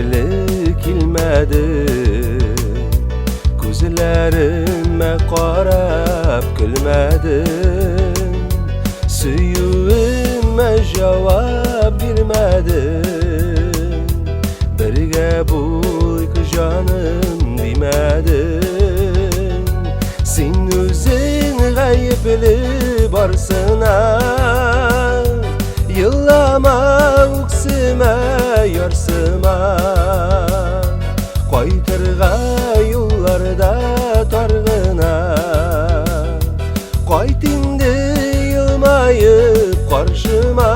гаепле килмәдең, Күзләремә карап көлмәдең, Сөюемә җавап бирмәдең, Бергә булыйк, җаным, димәдең. Син үзең гаепле барсына, Елама, үксемә, ярсыма. Кайтырга юлларда тар гына. Кайт инде елмаеп каршыма.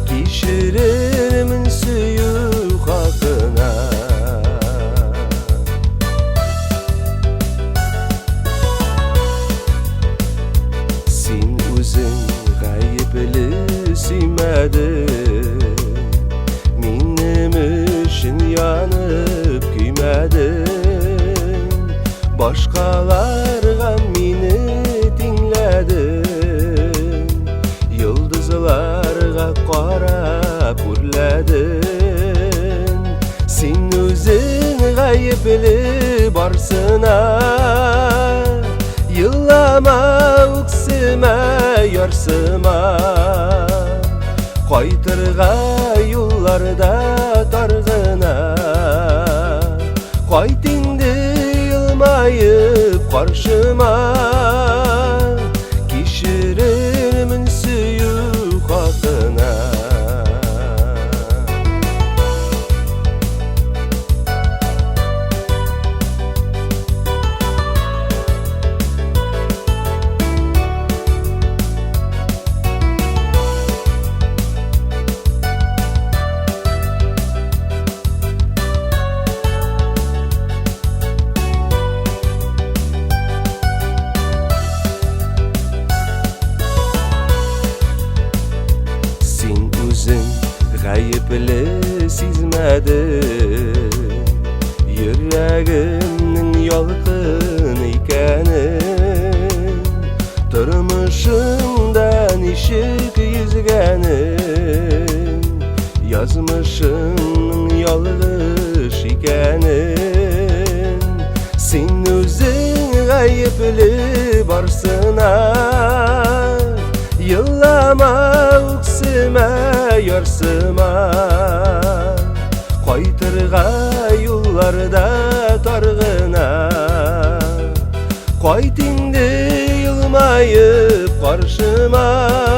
Кичерермен сөю хакына. Син үзең гаепле сөймәдең, Минем өчен янып көймәдең. Башкаларга мине тиңләдең, Йолдызларга карап үрләдең. Син үзең гаепле барсына, Елама, үксемә, ярсыма. Кайтырга юлларда тар гына. Кайт инде елмаеп каршыма. Кичерермен сөю хакына. Син үзең гаепле сизмәдең, Йөрәгемнең ялкын икәнен, Тормышыңда ничек йөзгәнен, Язмышыңның ялгыш икәнен. Син үзең гаепле барсына, Елама, үксемә, ярсыма. Кайтырга юлларда тар гына. Кайт инде елмаеп каршыма.